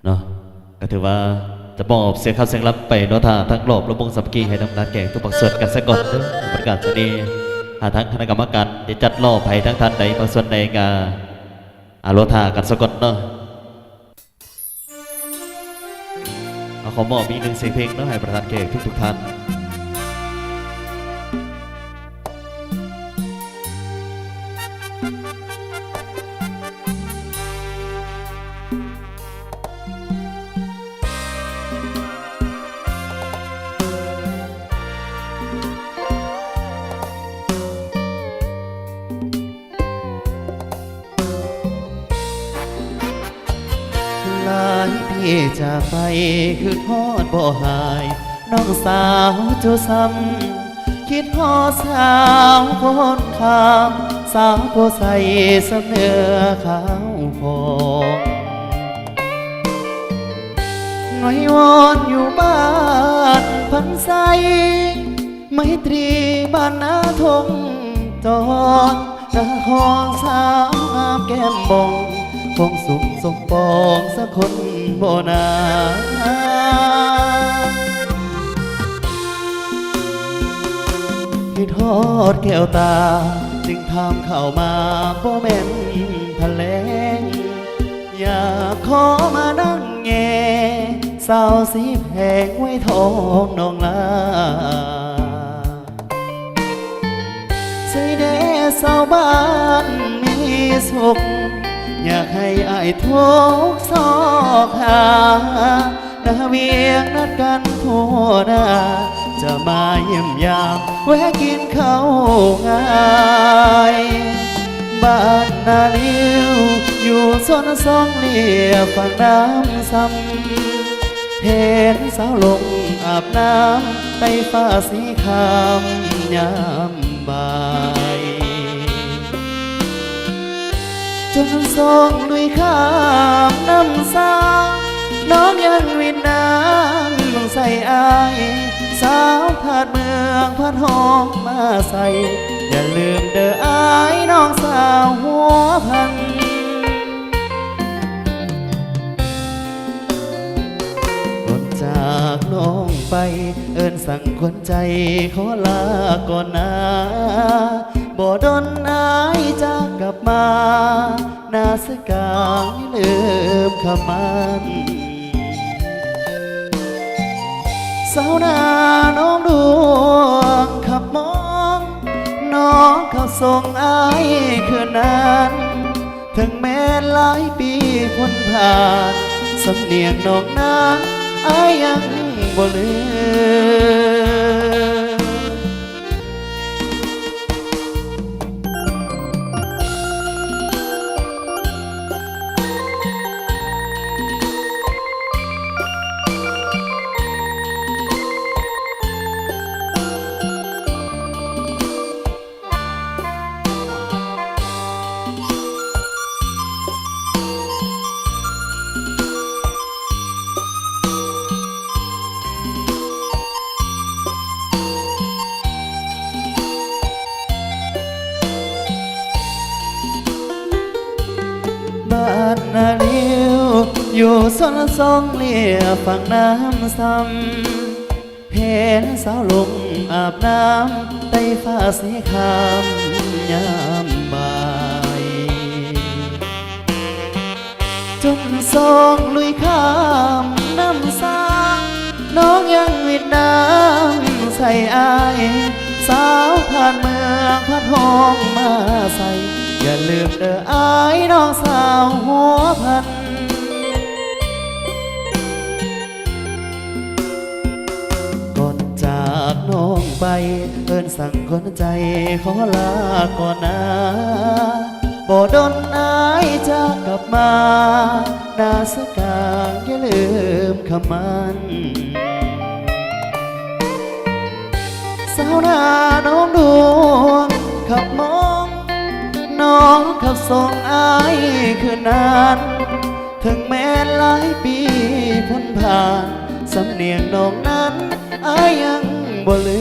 ເນາະ ກໍຖືວ່າຈະມອບສຽງຂັບສຽງລຳໄປເນາະ ຖ້າທາງຮອບລຳວົງສາມັກຄີໃຫ້ທາງດ້ານແຂກທຸກພາກສ່ວນກັນຊະກ່ອນເດີ. ບັນຍາກາດຊ່ວງນີ້ ຫາທາງຄະນະກຳມະການຈະຈັດຮອບໃຫ້ທາງທ່ານໃດພາກສ່ວນໃດ ກໍ ອາ ລໍຖ້າກັນຊະກ່ອນເນາະ. ເອົາ ຂໍມອບອີກໜຶ່ງສຽງເພງເນາະ ໃຫ້ບັນດາທ່ານແຂກທຸກໆທ່ານ. ຫຼາຍປີຈາກໄປ ຄິດຮອດບໍ່ຫາຍ ນ້ອງສາວເຈົ້າຊ້ຳ ຄິດຮອດສາວໂພນຄາມ ສາວໂພໄຊຊ້ຳເນື້ອຂາວຜ່ອງ ໄຫວ້ວອນຢູ່ບ້ານພັນໄຊ ໄມຕຣີບ້ານນາທົ່ງຈອນ ນະຄອນສາວງາມແກ້ມບອງ ຄວາມສຸກສົມປອງສັກຄົນບໍ່ນາ. ຄິດຮອດແກ້ວຕາ ຈຶ່ງຖາມເຂົ້າມາ ບໍ່ແມ່ນພະແລງ ຢາກຂໍມານັ່ງແຍ ສາວສີແພງໄຫວ້ທອງນ້ອງລາ. ຊ່ວຍແດ່ຊາວບ້ານມີສຸກ ຢາກໃຫ້ອ້າຍທຸກຊອກຫາ ໜ້າວຽງນັດກັນທົ່ວໜ້າ ຈະມາຢ້ຽມຢາມແວະກິນເຂົ້າງາຍ. ບ້ານນາລິ້ວ ຢູ່ຊົນຊ່ອງລຽບຝັ່ງນ້ຳຊຳ ເຫັນສາວລົງອາບນ້ຳ ໃຕ້ຟ້າສີຄາມຍາມບ່າຍ. ຈົນຊ່ອງລຸຍຂ້າມນ້ຳຊາ ນ້ອງຍັງວິດນ້ຳໃສ່ອ້າຍ ສາວພາດເມືອງພາດຫ້ອງມາໃສ່ ຢ່າລືມເດີອ້າຍ ນ້ອງສາວຫົວພັນ. ກ່ອນຈາກນ້ອງໄປ ເອີ້ນສັງຂວັນໃຈຂໍລາກ່ອນນາ ບໍ່ດົນອ້າຍຈະກັບມາ ໜ້າສະກາງຢ່າລືມຄຳໝັ້ນ. ສາວໜ້ານ້ອງດວງຂັບມອງ ນ້ອງຂັບສົ່ງອ້າຍຄືນນັ້ນ ເຖິງແມ່ນຫຼາຍປີພົ້ນຜ່ານ ສຳນຽງນ້ອງນັ້ນອ້າຍຍັງບໍ່ລືມ. ບ້ານນາລິ້ວ ຢູ່ຊົນຊ່ອງລຽບຝັ່ງນ້ຳຊຳ ເຫັນສາວລົງອາບນ້ຳ ໃຕ້ຟ້າສີຄາມຍາມບ່າຍ. ຈົນຊ່ອງລຸຍຂ້າມນ້ຳຊາ ນ້ອງຍັງວິດນ້ຳໃສ່ອ້າຍ ສາວພາດເມືອງພາດຫ້ອງມາໃສ່ ຢ່າລືມເດີອ້າຍ ນ້ອງສາວຫົວພັນ. ກ່ອນຈາກນ້ອງໄປ ເອີ້ນສັງຂວັນໃຈຂໍລາກ່ອນນາ ບໍ່ດົນອ້າຍຈະກັບມາ ໜ້າສະກາງຢ່າລືມຄຳໝັ້ນ. ສາວໜ້ານ້ອງດວງຂັບມອງ ນ້ອງຂັບສົ່ງອ້າຍຄືນນັ້ນ ເຖິງແມ່ນຫຼາຍປີພົ້ນຜ່ານ ສຳນຽງນ້ອງນັ້ນອ້າຍຍັງບໍ່ລື